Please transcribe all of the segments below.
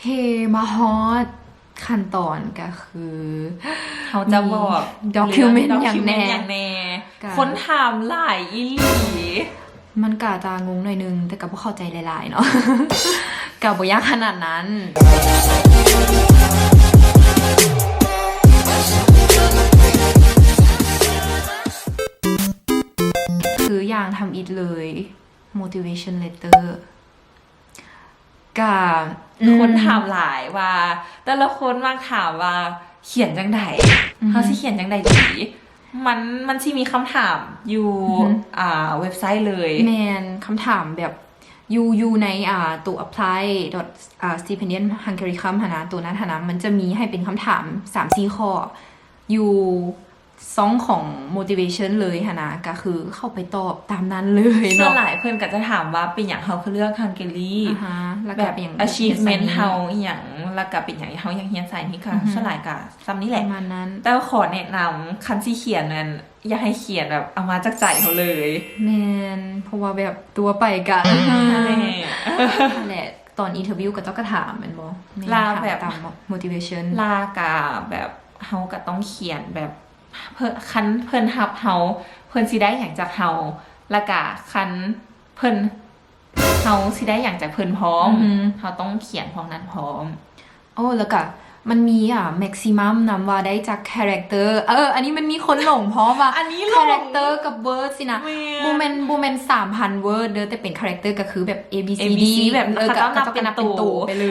ເຄ ມາຮອດຂັ້ນຕອນກະຄື ເຮົາຈະບອກ document ຫຍັງແນ່ document ຫຍັງແນ່ ກະ ຄົນຖາມຫຼາຍອີ່ຫຼີ ມັນກະຈະງົງໜ້ອຍໜຶ່ງ ແຕ່ກະບໍ່ເຂົ້າໃຈຫຼາຍໆເນາະ ກະບໍ່ຍາກຂະໜາດນັ້ນ ຄືຢ່າງທຳອິດເລີຍ motivation letter ກະ ຄົນຖາມຫຼາຍວ່າ ແຕ່ລະຄົນມັກຖາມວ່າ ຂຽນຈັ່ງໃດ ເຮົາຊິຂຽນຈັ່ງໃດດີ ມັນ ມັນຊິມີຄຳຖາມຢູ່ ອ່າ ເວັບໄຊເລີຍ ແມ່ນ ຄຳຖາມແບບ ຢູ່ ຢູ່ໃນ ອ່າ ໂຕ apply dot stipendium hungaricum ຫັ້ນນະ ໂຕນັ້ນຫັ້ນນະ ມັນຈະມີໃຫ້ເປັນຄຳຖາມສາມສີ່ຂໍ້ ຢູ່ຊ່ອງຂອງ motivation ເລີຍຫັ້ນນະ ກະຄືເຂົ້າໄປຕອບຕາມນັ້ນເລີຍເນາະ ສ່ວນຫຼາຍເພິ່ນກະຈະຖາມວ່າ ເປັນຫຍັງເຮົາຄືເລືອກ Hungary ອາຮະ ແລ້ວກະເປັນຫຍັງ achievement ເຮົາອີ່ຫຍັງ ແລ້ວກະເປັນຫຍັງເຮົາຢາກຮຽນສາຍນີ້ ກະສ່ວນຫຼາຍກະຊ່ຳນີ້ແຫຼະ ປະມານນັ້ນ ແຕ່ຂໍແນະນຳ ຄັນຊິຂຽນນັ້ນ ຢາກໃຫ້ຂຽນແບບເອົາມາຈາກໃຈເຮົາເລີຍ ແມ່ນ ເພາະວ່າແບບຕົວະໄປກະ ຫັ້ນແຫຼະ ຕອນ interview ເຂົາເຈົ້າກະຖາມແມ່ນບໍ່ ລາແບບ motivation ລາກະແບບ ເຮົາກະຕ້ອງຂຽນແບບ ຄັນເພິ່ນຮັບເຮົາ ເພິ່ນຊິໄດ້ຫຍັງຈາກເຮົາ ລະກະຄັນເພິ່ນ ເຮົາຊິໄດ້ຫຍັງຈາກເພິ່ນພ້ອມ ເຮົາຕ້ອງຂຽນພວກນັ້ນພ້ອມ ໂອ້ ລະກະມັນມີ ອ່າ maximum ນຳວ່າໄດ້ຈາກ character ເອີ ອັນນີ້ມັນມີຄົນຫຼົງພ້ອມວ່າ character ກັບ word ຊີ້ນະ ບໍ່ແມ່ນ ບໍ່ແມ່ນສາມພັນ word ເດີ ແຕ່ເປັນ character ກະຄືແບບ A B C D ແບບເຂົາເຈົ້ານັບເປັນໂຕ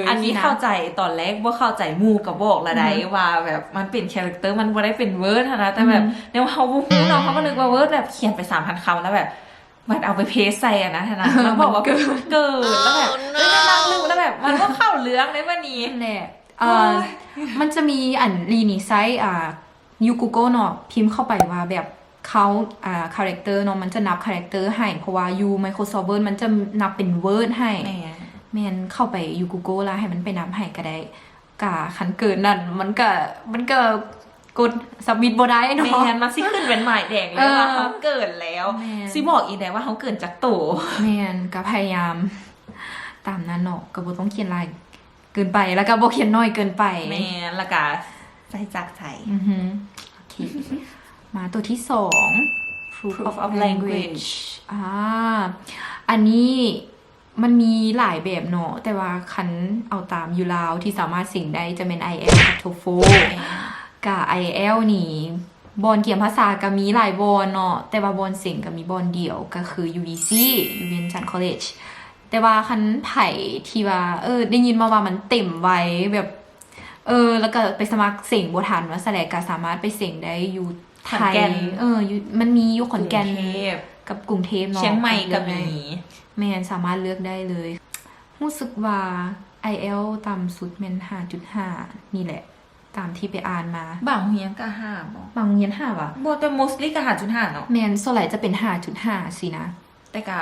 ອັນນີ້ເຂົ້າໃຈ ຕອນແລກບໍ່ເຂົ້າໃຈ ໝູ່ກະບອກລະໄດ໋ວ່າແບບມັນເປັນ character ມັນບໍ່ໄດ້ເປັນ word ຫັ້ນນະ ແຕ່ແບບແນວເຮົາບໍ່ຮູ້ເນາະ ເຮົາກະນຶກວ່າ word ແບບຂຽນໄປສາມພັນຄຳ ລະແບບ ມັນເອົາໄປ paste ໃສ່ອັນນັ້ນຫັ້ນນະ ມັນບອກວ່າເກີດ ແລ້ວແບບ ເອີຍ ນັ່ງລືມ ແລ້ວແບບ ມັນບໍ່ເຂົ້າເລື່ອງເດ້ບາດນີ້ ແຫຼະ ເອີ ມັນຈະມີອັນລີນີ້ໃຊ້ ອ່າ ຢູ່ Google ເນາະ ພິມເຂົ້າໄປວ່າແບບ count ອ່າ character ເນາະ ມັນຈະນັບ character ໃຫ້ ເພາະວ່າຢູ່ Microsoft Word ມັນຈະນັບເປັນ word ໃຫ້ ແມ່ນ ເຂົ້າໄປຢູ່ Google ລະໃຫ້ມັນໄປນັບໃຫ້ກະໄດ້ ກະຄັນເກີນນັ້ນ ມັນກະ ມັນກະກົດ submit ບໍ່ໄດ້ເນາະ ແມ່ນ ມັນຊິຂຶ້ນເປັນໝາຍແດງເລີຍວ່າເຮົາເກີນແລ້ວ ຊິບອກອີ່ແດ່ວ່າເຮົາເກີນຈັກໂຕ ແມ່ນ ກະພະຍາຍາມຕາມນັ້ນເນາະ ກະບໍ່ຕ້ອງຂຽນຫຼາຍເກີນໄປ ລະກະບໍ່ຂຽນໜ້ອຍເກີນໄປ ແມ່ນ ລະກະໃສ່ຈາກໃຈ ອືຮຶ ໂອເຄ ມາໂຕທີສອງ proof of language ອ່າ ອັນນີ້ ມັນມີຫຼາຍແບບເນາະ ແຕ່ວ່າຄັນເອົາຕາມຢູ່ລາວທີ່ສາມາດເສັງໄດ້ຈະແມ່ນ IELTS ກັບ TOEFL ກະ IELTS ນີ້ ບ່ອນກຽມພາສາກະມີຫຼາຍບ່ອນເນາະ ແຕ່ວ່າບ່ອນເສັງກະມີບ່ອນດຽວ ກະຄື UWC ຢູ່ວຽງຈັນ College ແຕ່ວ່າຄັນໃຜທີ່ວ່າ ເອີ ໄດ້ຍິນມາວ່າມັນເຕັມໄວ ແບບ ເອີ ລະກະໄປສະໝັກເສັງບໍ່ທັນວ່າຊັ້ນແຫຼະ ກະສາມາດໄປເສັງໄດ້ຢູ່ ໄທ ເອີ ມັນມີຢູ່ຂອນແກ່ນ ກັບກຸງເທບເນາະ ຊຽງໃໝ່ກະມີ ແມ່ນ ສາມາດເລືອກໄດ້ເລີຍ ຮູ້ສຶກວ່າ IELTS ຕ່ຳສຸດແມ່ນ ຫ້າຈຸດຫ້າ ນີ້ແຫຼະ ຕາມທີ່ໄປອ່ານມາ ບາງໂຮງຮຽນກະຫ້າບໍ່ ບາງໂຮງຮຽນຫ້າຫວາ ບໍ່ ແຕ່ mostly ກະ ຫ້າຈຸດຫ້າ ເນາະ ແມ່ນ ສ່ວນຫຼາຍຈະເປັນ ຫ້າຈຸດຫ້າ ຊີ້ນະ ແຕ່ກະ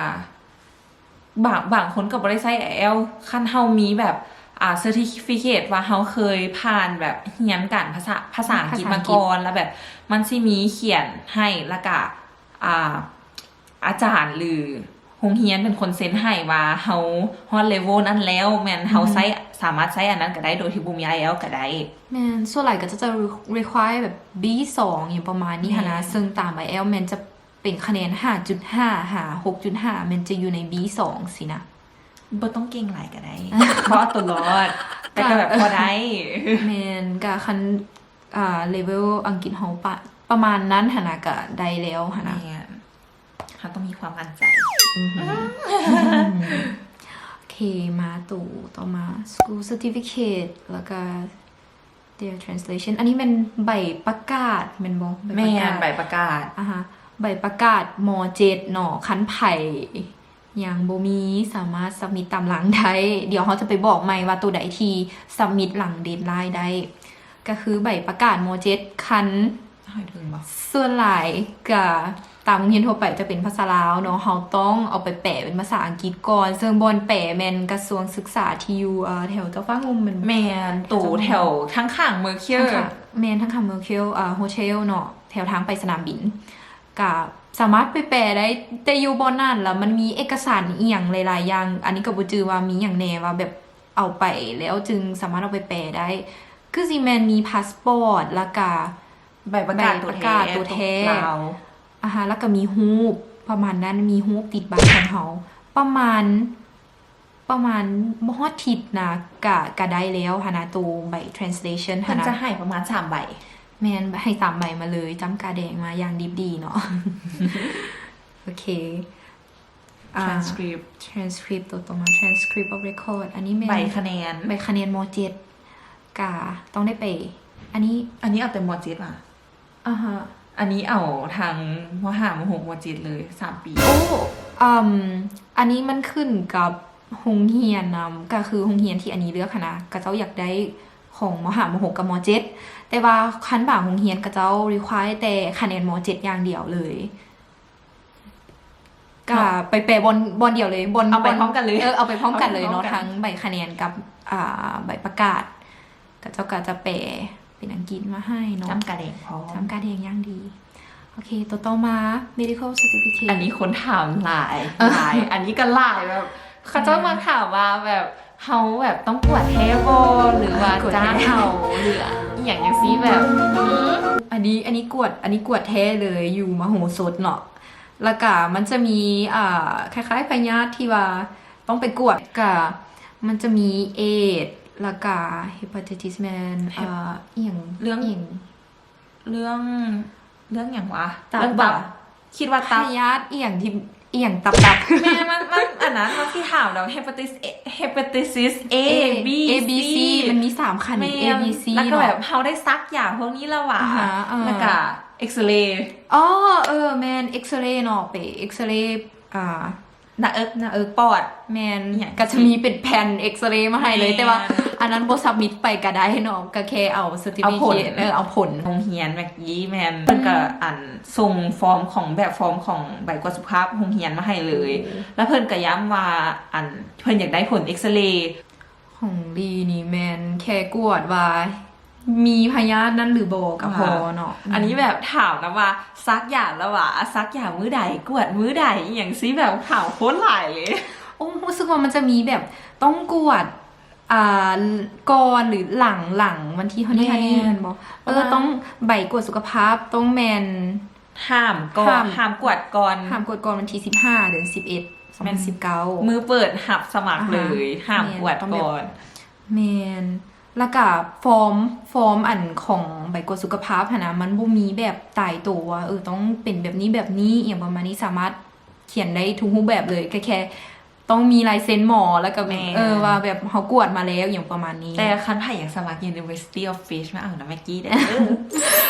ບາງ ບາງຄົນກະບໍ່ໄດ້ໃຊ້ IELTS ຄັນເຮົາມີແບບ ອ່າ certificate ວ່າເຮົາເຄີຍຜ່ານແບບຮຽນການພາສາ ພາສາອັງກິດມາກ່ອນ ລະແບບມັນຊິມີຂຽນໃຫ້ ລະກະ ອ່າ ອາຈານ ຫຼື ໂຮງຮຽນເປັນຄົນເຊັນໃຫ້ວ່າເຮົາຮອດ level ນັ້ນແລ້ວ ແມ່ນເຮົາໃຊ້ ສາມາດໃຊ້ອັນນັ້ນກະໄດ້ ໂດຍທີ່ບໍ່ມີ IELTS ກະໄດ້ ແມ່ນ ສ່ວນຫຼາຍກະຈະ require ແບບ B ສອງ ຫຍັງປະມານນີ້ຫັ້ນນະ ເຊິ່ງຕາມ IELTS ແມ່ນຈະ ເປັນຄະແນນ ຫ້າຈຸດຫ້າ ຫາ ຫົກຈຸດຫ້າ ແມ່ນຈະຢູ່ໃນ B ສອງ ຊີ້ນະ ບໍ່ຕ້ອງເກັ່ງຫຼາຍກະໄດ້ ພໍເອົາໂຕລອດ ແຕ່ກະແບບພໍໄດ້ ແມ່ນ ກະຄັນ ອ່າ ເລເວວອັງກິດເຮົາປະ ປະມານນັ້ນຫັ້ນນະ ກະໄດ້ແລ້ວຫັ້ນນະ ແມ່ນ ເຮົາຕ້ອງມີຄວາມໝັ້ນໃຈ ໂອເຄ ມາໂຕຕໍ່ມາ School Certificate ລະກະ Their translation ອັນນີ້ແມ່ນໃບປະກາດແມ່ນບໍ່? ແມ່ນ ໃບປະກາດ ໃບປະກາດ ມໍເຈັດ ເນາະ ຄັນໃຜຍັງບໍ່ມີ ສາມາດ submit ຕາມຫຼັງໄດ້ ດຽວເຮົາຈະໄປບອກໃໝ່ວ່າໂຕໃດທີ່ submit ຫຼັງ deadline ໄດ້ ກະຄືໃບປະກາດ ມໍເຈັດ ຄັນ ສ່ວນຫຼາຍກະຕາມໂຮງຮຽນທົ່ວໄປຈະເປັນພາສາລາວເນາະ ເຮົາຕ້ອງເອົາໄປແປເປັນພາສາອັງກິດກ່ອນ ເຊິ່ງບ່ອນແປແມ່ນກະຊວງສຶກສາທີ່ຢູ່ ເອີ ແຖວເຈົ້າຟ້າງຸ່ມແມ່ນບໍ່? ແມ່ນ ໂຕແຖວທາງຂ້າງ Mercure ແມ່ນ ທາງຂ້າງ Mercure ເອີ Hotel ເນາະ ແຖວທາງໄປສະໜາມບິນ ກະສາມາດໄປແປໄດ້ ແຕ່ຢູ່ບ່ອນນັ້ນລະມັນມີເອກະສານອີ່ຫຍັງຫຼາຍໆຢ່າງ ອັນນີ້ກະບໍ່ຈື່ວ່າມີຫຍັງແນ່ ວ່າແບບ ເອົາໄປແລ້ວຈຶ່ງສາມາດເອົາໄປແປໄດ້ ຄືຊິແມ່ນມີພາສປອດ ແລ້ວກະ ໃບປະກາດຕົວແທນ ໃບປະກາດຕົວແທນ ລາວ ອາຮະ ແລ້ວກະມີຮູບປະມານນັ້ນ ມີຮູບຕິດບັດຂອງເຮົາ ປະມານ ປະມານບໍ່ຮອດທິດນະ ກະ ກະໄດ້ແລ້ວຫັ້ນນະ ໂຕໃບ translation ເພິ່ນຫັ້ນນະ ຈະໃຫ້ປະມານສາມໃບ ແມ່ນ ໃຫ້ສາມໃບມາເລີຍ ຈ້ຳກາແດງມາຢ່າງດິບດີເນາະ ໂອເຄ ອ່າ trans-, trans-, trans-, trans-, trans-, transcript ຕົວຕໍ່ມາ transcript of record ອັນນີ້ແມ່ນໃບຄະແນນ ໃບຄະແນນ ມໍເຈັດ ກະຕ້ອງໄດ້ໄປ ອັນນີ້ ອັນນີ້ເອົາແຕ່ ມໍເຈັດ ຫວາ? ອາຮະ ອັນນີ້ເອົາທັງ ມໍຫ້າ ມໍຫົກ ມໍເຈັດ ເລີຍ ສາມປີ ໂອ້ ອືມ ອັນນີ້ມັນຂຶ້ນກັບໂຮງຮຽນນຳ ກະຄືໂຮງຮຽນທີ່ອັນນີ້ເລືອກຫັ້ນນະ ເຂົາເຈົ້າຢາກໄດ້ຂອງ ມໍຫ້າ ມໍຫົກ ກັບ ມໍເຈັດ ແຕ່ວ່າຄັນບາງໂຮງຮຽນເຂົາເຈົ້າ require ແຕ່ຄະແນນ ມໍເຈັດ ຢ່າງດຽວເລີຍ ກະໄປແປບ່ອນ ບ່ອນດຽວເລີຍ ບ່ອນ ເອົາໄປພ້ອມກັນເລີຍ ເອີ ເອົາໄປພ້ອມກັນເລີຍເນາະ ທັງໃບຄະແນນກັບ ອ່າ ໃບປະກາດ ເຂົາເຈົ້າກະຈະແປເປັນອັງກິດມາໃຫ້ເນາະ ຈ້ຳກາແດງພ້ອມ ຈ້ຳກາແດງຢ່າງດີ ໂອເຄ ຕົວຕໍ່ມາ medical certificate ອັນນີ້ຄົນຖາມຫຼາຍ ເອີ ຫຼາຍ ອັນນີ້ກະຫຼາຍ ແບບ ເຂົາເຈົ້າມັກຖາມວ່າແບບ ເຮົາແບບຕ້ອງກວດແທ້ບໍ່ ຫຼືວ່າຈ້າງເອົາ ຫຼືອີ່ຫຍັງຈັ່ງຊີ້ ແບບ ອື ອັນນີ້ ອັນນີ້ກວດ ອັນນີ້ກວດແທ້ເລີຍ ຢູ່ມະໂຫສົດເນາະ ແລ້ວກະມັນຈະມີ ອ່າ ຄ້າຍໆ ພະຍາດທີ່ວ່າຕ້ອງໄປກວດ ກະມັນຈະມີເອດ ແລ້ວກະ hepatitis ແມ່ນ ເອີ ອີ່ຫຍັງ ເລື່ອງ ອີ່ຫຍັງ ເລື່ອງ ເລື່ອງຫຍັງຫວາ? ຕັບຫວາ? ເລື່ອງຕັບ ຄິດວ່າຕັບ ພະຍາດອີ່ຫຍັງທີ່ ອີ່ຫຍັງຕັບໆ ແມ່ນ ມັນ ມັນ ອັນນັ້ນ ມັນຊິຖາມແລ້ວ hepatitis A B C ມັນມີສາມຂັ້ນ A B C ແລ້ວກໍແບບເຮົາໄດ້ສັກຢາພວກນີ້ລະຫວາ? ອາຮະ ເອີ ແລ້ວກໍເອັກເຣ ອໍ ເອີ ແມ່ນ ເອັກເຣເນາະ ໄປເອັກເຣ ອ່າ ໜ້າເອິກ ໜ້າເອິກ ປອດ ແມ່ນ ກະຈະມີເປັນແຜ່ນເອັກເຣມາໃຫ້ເລີຍ ແຕ່ວ່າອັນນັ້ນບໍ່ submit ໄປກະໄດ້ເນາະ ກະແຄ່ເອົາ certificate ເອົາຜົນ ເອີ ເອົາຜົນ ໂຮງຮຽນແມັກກີ້ແມ່ນ ເພິ່ນກະ ອັນ ສົ່ງຟອມຂອງ ແບບຟອມຂອງໃບກວດສຸຂະພາບໂຮງຮຽນມາໃຫ້ເລີຍ ແລ້ວເພິ່ນກະຢ້ຳວ່າ ອັນ ເພິ່ນຢາກໄດ້ຜົນເອັກເຣ ຂອງລີນີ້ແມ່ນແຄ່ກວດວ່າມີພະຍາດນັ້ນຫຼືບໍ່ກະພໍເນາະ ອັນນີ້ແບບຖາມນຳວ່າສັກຢາແລ້ວຫວາ? ສັກຢາມື້ໃດ? ກວດມື້ໃດ? ອີ່ຫຍັງຊີ້ ແບບຖາມໂຄດຫຼາຍເລີຍ ໂອ້ ຮູ້ສຶກວ່າມັນຈະມີແບບຕ້ອງກວດ ອ່າ ກ່ອນຫຼືຫຼັງ ຫຼັງວັນທີເທົ່ານີ້ ເທົ່ານີ້ ແມ່ນບໍ່? ເອີ ປະມານ ຕ້ອງ ໃບກວດສຸຂະພາບຕ້ອງແມ່ນ ຫ້າມກໍ ຫ້າມ ຫ້າມກວດກ່ອນ ຫ້າມກວດກ່ອນວັນທີສິບຫ້າ ເດືອນສິບເອັດ ສອງພັນສິບເກົ້າ ແມ່ນ ມື້ເປີດຮັບສະໝັກເລີຍ ອາຮະ ຫ້າມກວດກ່ອນ ແມ່ນ ຕ້ອງແບບ ແມ່ນ ແລ້ວກະຟອມ ຟອມອັນຂອງໃບກວດສຸຂະພາບຫັ້ນນະ ມັນບໍ່ມີແບບຕາຍໂຕວ່າ ເອີ ຕ້ອງເປັນແບບນີ້ແບບນີ້ ອີ່ຫຍັງປະມານນີ້ ສາມາດຂຽນໄດ້ທຸກຮູບແບບເລີຍ ກະແຄ່ ຕ້ອງມີລາຍເຊັນໝໍ ແລ້ວກໍ ແມ່ນ ເອີ ວ່າແບບເຮົາກວດມາແລ້ວ ອີ່ຫຍັງປະມານນີ້ ແຕ່ຄັນໃຜຢາກສະໝັກ University of Fish ມາເອົານຳແມັກກີ້ເດີ້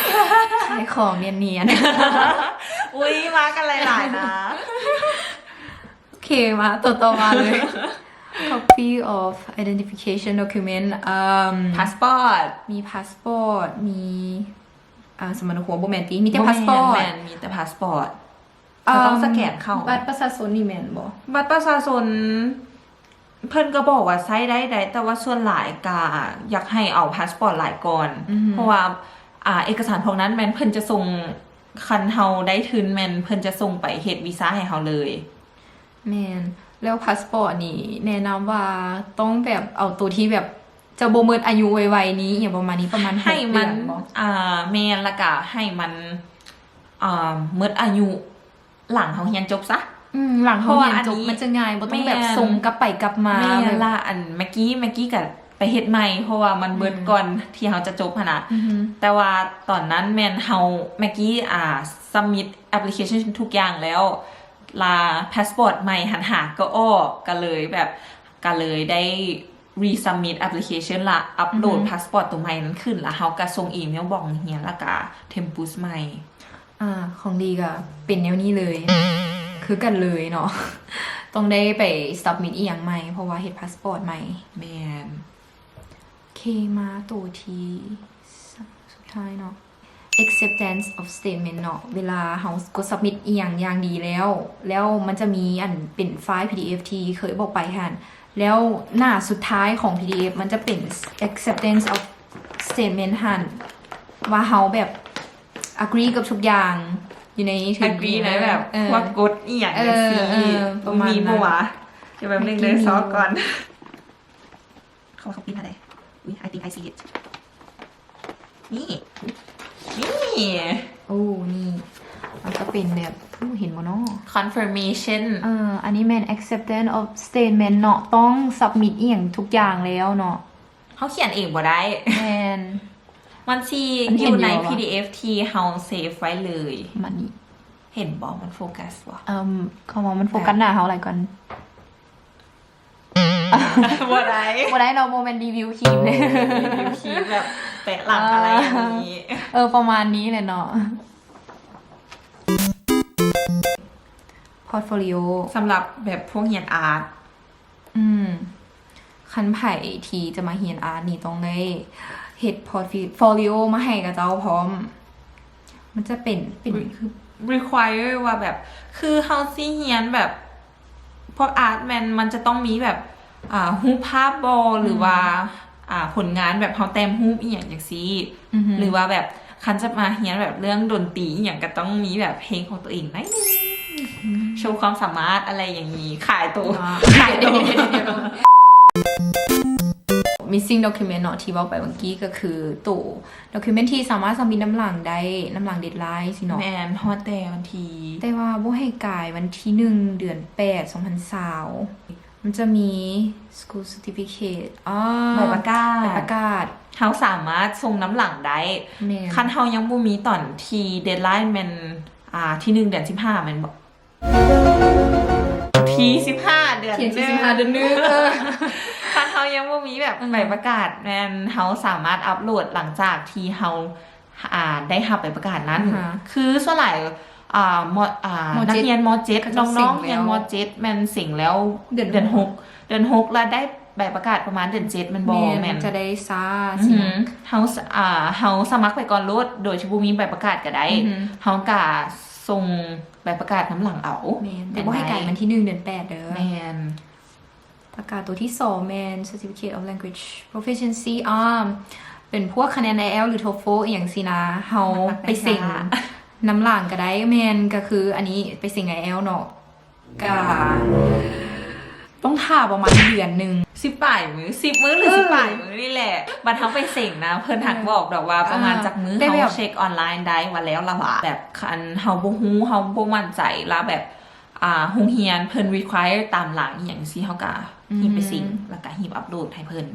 ຂາຍຂອງນຽນໆ ອຸ້ຍ ມາກັນຫຼາຍໆນະ ໂອເຄ ມາຕົວຕໍ່ມາເລີຍ copy of identification document ເອີ່ມ ພາສປອດ ມີພາສປອດ ມີ ອ່າ ສຳມະໂນຄົວ ບໍ່ແມ່ນຕິ ມີແຕ່ພາສປອດ ແມ່ນ ມີແຕ່ພາສປອດ ເຮົາຕ້ອງສະແກນເຂົ້າ ບັດປະຊາຊົນນີ້ແມ່ນບໍ່? ບັດປະຊາຊົນ ເພິ່ນກໍບອກວ່າໃຊ້ໄດ້ໄດ໋ ແຕ່ວ່າສ່ວນຫຼາຍກະຢາກໃຫ້ເອົາພາສປອດຫຼາຍກ່ອນ ເພາະວ່າ ອ່າ ເອກະສານພວກນັ້ນແມ່ນເພິ່ນຈະສົ່ງ ຄັນເຮົາໄດ້ທຶນແມ່ນເພິ່ນຈະສົ່ງໄປເຮັດວີຊາໃຫ້ເຮົາເລີຍ ແມ່ນ ແລ້ວພາສປອດນີ້ແນະນຳວ່າຕ້ອງແບບເອົາໂຕທີ່ແບບຈະບໍ່ໝົດອາຍຸໄວໆນີ້ ອີ່ຫຍັງປະມານນີ້ ປະມານຫົກເດືອນບໍ່? ໃຫ້ມັນ ອ່າ ແມ່ນ ແລ້ວກະໃຫ້ມັນ ອ່າ ໝົດອາຍຸ ຫຼັງເຮົາຮຽນຈົບຊະ ອືມ ຫຼັງເຮົາຮຽນຈົບ ເພາະວ່າອັນນີ້ ມັນຈະງ່າຍ ບໍ່ຕ້ອງແບບ ແມ່ນ ສົ່ງກັບໄປກັບມາ ແມ່ນ ແບບ ລະອັນແມັກກີ້ ແມັກກີ້ກະໄປເຮັດໃໝ່ ເພາະວ່າມັນເບິດ ແມ່ນ ກ່ອນທີ່ເຮົາຈະຈົບຫັ້ນນະ ອືຮຶ ແຕ່ວ່າຕອນນັ້ນແມ່ນເຮົາ ແມັກກີ້ ອ່າ submit application ທຸກຢ່າງແລ້ວ ລະພາສປອດໃໝ່ຫັ້ນຫາກໍອອກ ກະເລີຍແບບ ກະເລີຍໄດ້ resubmit application ລະ upload ອືຮຶ ພາສປອດໂຕໃໝ່ນັ້ນຂຶ້ນ ລະເຮົາກະສົ່ງອີເມວບອກໂຮງຮຽນ ລະກະ tempus ໃໝ່. ອ່າ ຂອງລີກະເປັນແນວນີ້ເລີຍ ຄືກັນເລີຍເນາະ ຕ້ອງໄດ້ໄປ submit ອີ່ຫຍັງໃໝ່ ເພາະວ່າເຮັດພາສປອດໃໝ່. ແມ່ນ. ໂອເຄ ມາໂຕທີສຸດທ້າຍເນາະ acceptance of statement ເນາະ ເວລາເຮົາກົດ submit ອີ່ຫຍັງຢ່າງດີແລ້ວ ແລ້ວມັນຈະມີອັນເປັນໄຟລ໌ PDF ທີ່ເຄີຍບອກໄປຫັ້ນ ແລ້ວໜ້າສຸດທ້າຍຂອງ PDF ມັນຈະເປັນ acceptance of statement ຫັ້ນ ວ່າເຮົາແບບ agree ກັບທຸກຢ່າງຢູ່ໃນ agree ໃນແບບ ເອີ ພວກກົດອີ່ຫຍັງ ເອີ ຈັ່ງຊີ້ ເອີ ປະມານນັ້ນ ມີບໍ່ຫວາ? ດຽວແປັບໜຶ່ງເດີ ຊອກກ່ອນ. ເຂົາວ່າເຂົາປຣິ້ນມາໄດ້. ອຸ້ຍ I think I see it. ນີ້ ນີ້ ໂອ້ ນີ້ ມັນກໍເປັນແບບ ເຫັນບໍ່ເນາະ? Confirmation. ເອີ ອັນນີ້ແມ່ນ acceptance of statement ເນາະ, ຕ້ອງ submit ອີ່ຫຍັງທຸກຢ່າງແລ້ວເນາະ. ເຮົາຂຽນເອງບໍ່ໄດ້. ແມ່ນ. ມັນຊິ ມັນເຫັນຢູ່ ຢູ່ໃນ ພີດີເອັຟ ທີ່ເຮົາເຊຟໄວ້ເລີຍ. ມານີ້ ເຫັນບໍ່? ມັນໂຟກັສບໍ່? ເອີ ເຂົາວ່າມັນໂຟກັສໜ້າເຮົາຫຼາຍກ່ອນ. ບໍ່ໄດ້ ບໍ່ໄດ້ເນາະ, ບໍ່ແມ່ນຣີວິວຄຣີມເດ້. ໂອ້ ຣີວິວຄຣີມແບບແປະຫຼັງ ອາ ອະໄລຢ່າງນີ້. ເອີ ປະມານນີ້ແຫຼະເນາະ. Portfolio ສຳລັບແບບພວກຮຽນອາດ. ອືມ ຄັນໃຜທີ່ຈະມາຮຽນອາດນີ້ ຕ້ອງໄດ້ເຮັດ portfolio ມາໃຫ້ເຂົາເຈົ້າພ້ອມ. ມັນຈະເປັນ ເປັນ re- ຄື require ວ່າແບບ ຄືເຮົາຊິຮຽນແບບພວກອາດ ແມ່ນມັນຈະຕ້ອງມີແບບ ອ່າ ຮູບພາບບໍ ອືມ ຫຼືວ່າ ອ່າ ຜົນງານແບບເຮົາແຕ້ມຮູບອີ່ຫຍັງຈັ່ງຊີ້ ອືຮຶ ຫຼືວ່າແບບຄັນຈະມາຮຽນແບບເລື່ອງດົນຕີອີ່ຫຍັງ ກໍຕ້ອງມີແບບເພງຂອງຕົວເອງໜ້ອຍໜຶ່ງ ອືມ ໂຊຄວາມສາມາດອະໄລຢ່າງນີ້ ຂາຍໂຕ ອ່າ ຂາຍໂຕ. Missing document ເນາະ ທີ່ເວົ້າໄປເມື່ອກີ້ ກໍຄືໂຕ document ທີ່ສາມາດ submit ນຳຫຼັງໄດ້ ນຳຫຼັງ deadline ຊີ້ເນາະ. ແມ່ນ ຮອດແຕ່ວັນທີ ແຕ່ວ່າບໍ່ໃຫ້ກາຍວັນທີໜຶ່ງ ເດືອນແປດ ສອງພັນຊາວ. ມັນຈະມີ school certificate ອາ ໃບປະກາດ ໃບປະກາດ ເຮົາສາມາດສົ່ງນຳຫຼັງໄດ້. ແມ່ນ. ຄັນເຮົາຍັງບໍ່ມີຕອນທີ່ deadline ແມ່ນ ອ່າ ທີໜຶ່ງ ເດືອນສິບຫ້າ ແມ່ນບໍ່? ທີສິບຫ້າ ເດືອນ ທີສິບຫ້າ ເດືອນໜຶ່ງ ເອີ ຄັນເຮົາຍັງບໍ່ມີແບບ ອືມ ໃບປະກາດ ແມ່ນເຮົາສາມາດອັບໂຫຼດຫຼັງຈາກທີ່ເຮົາ ອ່າ ໄດ້ຮັບໃບປະກາດນັ້ນ. ອືຮະ ຄືສ່ວນຫຼາຍ ອ່າ ມ ອ່າ ມ ເຈັດ ນັກຮຽນ ມ ເຈັດ ເຂົາເຈົ້າ ນ້ອງໆຮຽນ ເສັງແລ້ວ ມ ເຈັດ ແມ່ນເສັງແລ້ວ ເດືອນ ເດືອນຫົກ ຫົກ ເດືອນຫົກ ແລ້ວໄດ້ໃບປະກາດປະມານເດືອນເຈັດແມ່ນບໍ່? ແມ່ນ ແມ່ນ ມັນຈະໄດ້ຊ້າ ອືຮຶ ຊີ້ນະ. ເຮົາ ອ່າ ເຮົາສະໝັກໄປກ່ອນໂລດ ໂດຍທີ່ບໍ່ມີໃບປະກາດກໍໄດ້. ອືຮຶ ເຮົາກະສົ່ງໃບປະກາດນຳຫຼັງເອົາ. ແມ່ນ ແຕ່ບໍ່ໃຫ້ກາຍວັນທີໜຶ່ງ ເດືອນແປດເດີ. ແມ່ນ. ປະກາດໂຕທີສອງແມ່ນ Certificate of Language Proficiency ອາ ເປັນພວກຄະແນນ ໄອແອລ ຫຼື TOEFL ອີ່ຫຍັງຊີ້ນະ ເຮົາໄປເສັງນຳຫຼັງກໍໄດ້. ແມ່ນ ກໍຄືອັນນີ້ໄປເສັງ ໄອແອລ ເນາະ ກະຕ້ອງຖ້າປະມານເດືອນໜຶ່ງ ສິບປາຍມື້ ສິບມື້ ຫຼື ເອີ ສິບປາຍມື້ນີ້ແຫຼະ. ບັດເຮົາໄປເສັງນະ ເພິ່ນຫາກ ເອີ ບອກດອກວ່າປະມານ ອ່າ ຈັກມື້ ແຕ່ແບບ ເຮົາເຊັກອອນລາຍໄດ້ວ່າແລ້ວລະຫວາ ແບບຄັນເຮົາບໍ່ຮູ້ ເຮົາບໍ່ໝັ້ນໃຈລະແບບ ອ່າ ໂຮງຮຽນເພິ່ນ require ຕາມຫຼັງອີ່ຫຍັງຊີ້ ເຮົາກະ ອືມ ຮີບໄປເສັງ ແລ້ວກະຮີບອັບໂຫຼດໃຫ້ເພິ່ນ.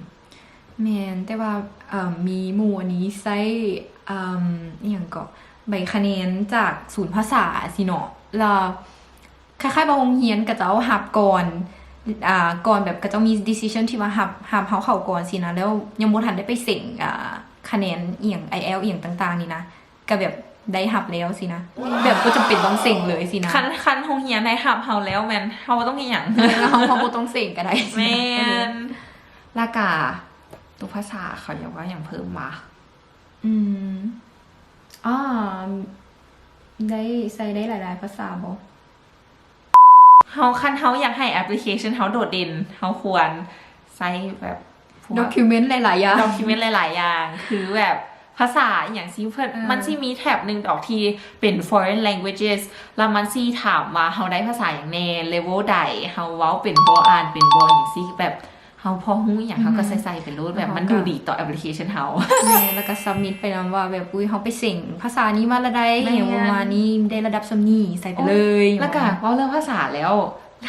ແມ່ນ ແຕ່ວ່າ ເອີ່ມ ມີໝູ່ອັນນີ້ໃຊ້ ເອີ່ມ ອີ່ຫຍັງເກາະ ໃບຄະແນນຈາກສູນພາສາຊີ້ເນາະ ແລ້ວຄ້າຍໆວ່າໂຮງຮຽນເຂົາເຈົ້າຮັບກ່ອນ ອ່າ ກ່ອນແບບເຂົາເຈົ້າມີ decision ທີ່ວ່າຮັບ ຮັບເຮົາເຂົ້າກ່ອນຊີ້ນະ ແລ້ວຍັງບໍ່ທັນໄດ້ໄປເສັງ ອ່າ ຄະແນນອີ່ຫຍັງ ໄອແອລ ອີ່ຫຍັງຕ່າງໆນີ້ນະ ກໍແບບໄດ້ຮັບແລ້ວຊີ້ນະ ແບບບໍ່ຈຳເປັນຕ້ອງເສັງເລີຍຊີ້ນະ. ຄັນ ຄັນໂຮງຮຽນໃຫ້ຮັບເຮົາແລ້ວແມ່ນເຮົາບໍ່ຕ້ອງເຮັດຫຍັງ ເອີ ເຮົາ ເຮົາບໍ່ຕ້ອງເສັງກໍໄດ້. ແມ່ນ. ແລ້ວກະຕົວພາສາເຂົາຢາກເວົ້າຫຍັງເພີ່ມວະ? ອືມ ອໍ ໄດ້ ໃຊ້ໄດ້ຫຼາຍໆພາສາບໍ່? ເຮົາ ຄັນເຮົາຢາກໃຫ້ແອັບພລິເຄຊັນເຮົາໂດດເດັ່ນ ເຮົາຄວນໃຊ້ແບບພວກ document ຫຼາຍໆຢ່າງ document ຫຼາຍໆຢ່າງ ຄືແບບພາສາອີ່ຫຍັງຊີ້ ເພິ່ນ ເອີ ມັນຊິມີແທັບໜຶ່ງດອກທີ່ເປັນ foreign languages ແລ້ວມັນຊິຖາມວ່າເຮົາໄດ້ພາສາຫຍັງແດ່ ເລເວລໃດ ເຮົາເວົ້າເປັນບໍ່ ອ່ານເປັນບໍ່ ຫຍັງຊີ້ ແບບ ເຮົາພໍຮູ້ອີ່ຫຍັງ ອືຮຶ ເຮົາກໍໃສ່ໆໄປໂລດ ແບບມັນດູດີຕໍ່ແອັບພລິເຄຊັນເຮົາ. ແມ່ນ ແລ້ວກໍ submit ໄປນຳວ່າແບບ ອຸ້ຍ ເຮົາໄປເສັງພາສານີ້ມາລະໄດ ແມ່ນ ຫຍັງປະມານນີ້ ໄດ້ລະດັບສ່ຳນີ້ ໃສ່ໄປເລີຍ. ໂອ້ຍ ແລ້ວກໍເວົ້າເລື່ອງພາສາແລ້ວ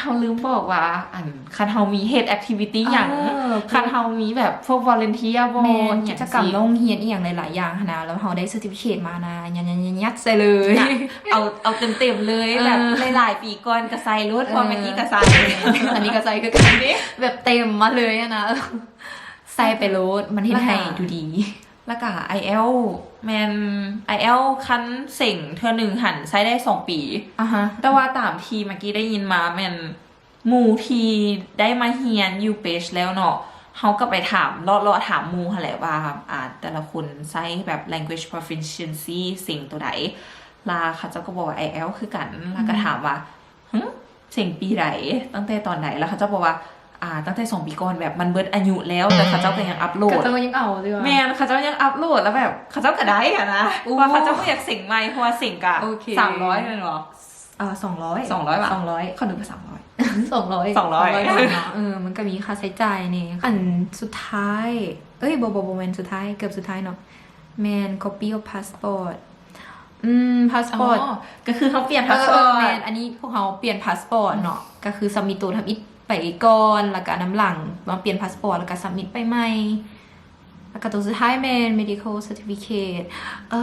ເຮົາລືມບອກວ່າ ອັນ ຄັນເຮົາມີເຮັດ activity ຫຍັງ ເອີ ຄັນເຮົາມີແບບພວກ volunteer ບໍ ແມ່ນ ຫຍັງ ກິດຈະກຳ ຊິ ໂຮງຮຽນອີ່ຫຍັງຫຼາຍໆຢ່າງຫັ້ນນະ ແລ້ວເຮົາໄດ້ certificate ມານະ ຍັດໆໆໃສ່ເລີຍ ເອົາ ເອົາເຕັມໆເລີຍ ເອີ ແບບຫຼາຍໆປີກ່ອນກໍໃສ່ໂລດ ເອີ ເພາະແມ່ນອີ່ກໍໃສ່ ອັນນີ້ກໍໃສ່ຄືກັນເດ້ ແບບເຕັມມາເລີຍຫັ້ນນະ ເອີ ໃສ່ໄປໂລດ ມັນເຮັດໃຫ້ ແລ້ວກະ ດູດີ. ແລ້ວກະ ໄອແອລ ແມ່ນ ໄອແອລ ຄັນເສັງເທື່ອໜຶ່ງຫັ້ນໃຊ້ໄດ້ສອງປີ ອາຮະ ແຕ່ວ່າຕາມທີ່ເມື່ອກີ້ໄດ້ຍິນມາແມ່ນ ໝູ່ທີ່ໄດ້ມາຮຽນຢູ່ Page ແລ້ວເນາະ ເຮົາກໍໄປຖາມ ເລາະໆຖາມໝູ່ຫັ້ນແຫຼະວ່າ ອ່າ ແຕ່ລະຄົນໃຊ້ແບບ language proficiency ເສັງໂຕໃດ ລະເຂົາເຈົ້າກໍບອກວ່າ ໄອແອລ ຄືກັນ ລະກໍ ອືມ ຖາມວ່າ ຫຶ ເສັງປີໃດ ຕັ້ງແຕ່ຕອນໃດ ລະເຂົາເຈົ້າບອກວ່າ ອ່າ ຕັ້ງແຕ່ສອງປີກ່ອນ ແບບມັນເບິດອາຍຸແລ້ວ ແຕ່ເຂົາເຈົ້າກໍຍັງອັບໂຫຼດ ເຂົາເຈົ້າກໍຍັງເອົາຢູ່ ແມ່ນ ເຂົາເຈົ້າຍັງອັບໂຫຼດ ລະແບບເຂົາເຈົ້າກໍໄດ້ຫັ້ນນະ ໂອ້ ວ່າເຂົາເຈົ້າບໍ່ຢາກເສັງໃໝ່ ເພາະວ່າເສັງກະ ໂອເຄ ສາມຮ້ອຍແມ່ນບໍ່? ເອີ ສອງຮ້ອຍ ສອງຮ້ອຍຫວາ? ສອງຮ້ອຍ ເຂົານຶກວ່າສາມຮ້ອຍ ສອງຮ້ອຍ ສອງຮ້ອຍ ສອງຮ້ອຍບາດເນາະ. ເອີ ມັນກໍມີຄ່າໃຊ້ຈ່າຍແດ່. ອັນສຸດທ້າຍ ເອີຍ ບໍ່ ບໍ່ ບໍ່ແມ່ນສຸດທ້າຍ ເກືອບສຸດທ້າຍເນາະ ແມ່ນ copy of passport. ອືມ passport ອໍ ກໍຄືເຮົາປ່ຽນ passport. ເອີ ແມ່ນ ອັນນີ້ພວກເຮົາປ່ຽນ passport ເນາະ ກໍຄື submit ໂຕທຳອິດໄປກ່ອນ ແລ້ວກໍນຳຫຼັງມາປ່ຽນ passport ແລ້ວກໍ submit ໄປໃໝ່. ແລ້ວກໍໂຕສຸດທ້າຍແມ່ນ medical certificate. ເອີ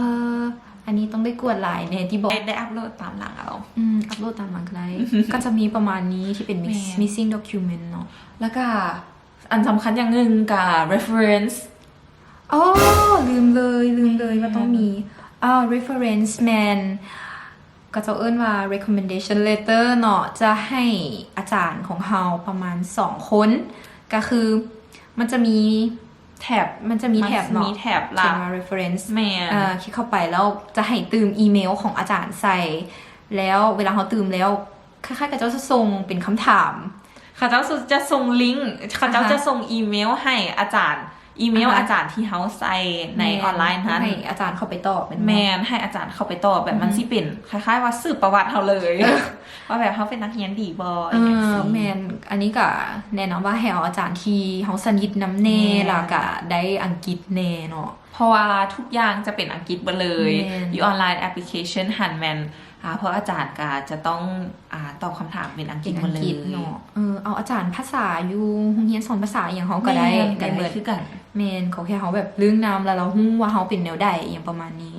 ອັນນີ້ຕ້ອງໄດ້ກວດຫຼາຍແດ່ຕິບໍ? ໄດ້ ໄດ້ອັບໂຫຼດຕາມຫຼັງເອົາ. ອືມ ອັບໂຫຼດຕາມຫຼັງກໍໄດ້. ກໍຈະມີປະມານນີ້ທີ່ເປັນ miss- ແມ່ນ missing document ເນາະ. ແລ້ວກໍອັນສຳຄັນຢ່າງໜຶ່ງກໍ reference. ອໍ ລືມເລີຍ ລືມເລີຍວ່າຕ້ອງມີ. ແມ່ນ ອ່າ reference ແມ່ນ ເຂົາເຈົ້າເອີ້ນວ່າ recommendation letter ເນາະ ຈະໃຫ້ອາຈານຂອງເຮົາປະມານສອງຄົນ. ກໍຄືມັນຈະມີແທັບ ມັນຈະມີແທັບເນາະ ມີແທັບລະ ຂຽນວ່າ reference. ແມ່ນ ເອີ ຄລິກເຂົ້າໄປແລ້ວຈະໃຫ້ຕື່ມອີເມວຂອງອາຈານໃສ່ ແລ້ວເວລາເຮົາຕື່ມແລ້ວ ຄ້າຍໆ ເຂົາເຈົ້າຈະສົ່ງເປັນຄຳຖາມ. ເຂົາເຈົ້າຈະສົ່ງລິ້ງ ເຂົາເຈົ້າຈະສົ່ງອີເມວໃຫ້ອາຈານ ອີເມວອາຈານທີ່ເຮົາໃສ່ໃນອອນລາຍຫັ້ນ ໃຫ້ອາຈານເຂົ້າໄປຕອບ. ແມ່ນ ແມ່ນ ໃຫ້ອາຈານເຂົ້າໄປຕອບ ແບບມັນຊິເປັນຄ້າຍໆວ່າສືບປະຫວັດເຮົາເລີຍ ວ່າແບບເຮົາເປັນນັກຮຽນດີບໍ່. ເອີ ແມ່ນ ອັນນີ້ກໍແນະນຳວ່າໃຫ້ເອົາອາຈານທີ່ເຮົາສະໜິດນຳແດ່ ແລ້ວກໍໄດ້ອັງກິດແດ່ເນາະ ເພາະວ່າທຸກຢ່າງຈະເປັນອັງກິດເບິດເລີຍ. ຢູ່ອອນລາຍແອັບພລິເຄຊັນຫັ້ນແມ່ນ ພວກອາຈານກໍຈະຕ້ອງ ອາ ຕອບຄຳຖາມເປັນອັງກິດເບິດເລີຍເນາະ. ເອີ ເອົາອາຈານພາສາຢູ່ໂຮງຮຽນສອນພາສາອີ່ຫຍັງເຮົາກໍໄດ້ ໄດ້ເບິດຄືກັນ. ແມ່ນ ຂໍແຄ່ເຮົາແບບເລື່ອງນາມ ແລ້ວເຮົາຮູ້ວ່າເຮົາເປັນແນວໃດ ອີ່ຫຍັງປະມານນີ້.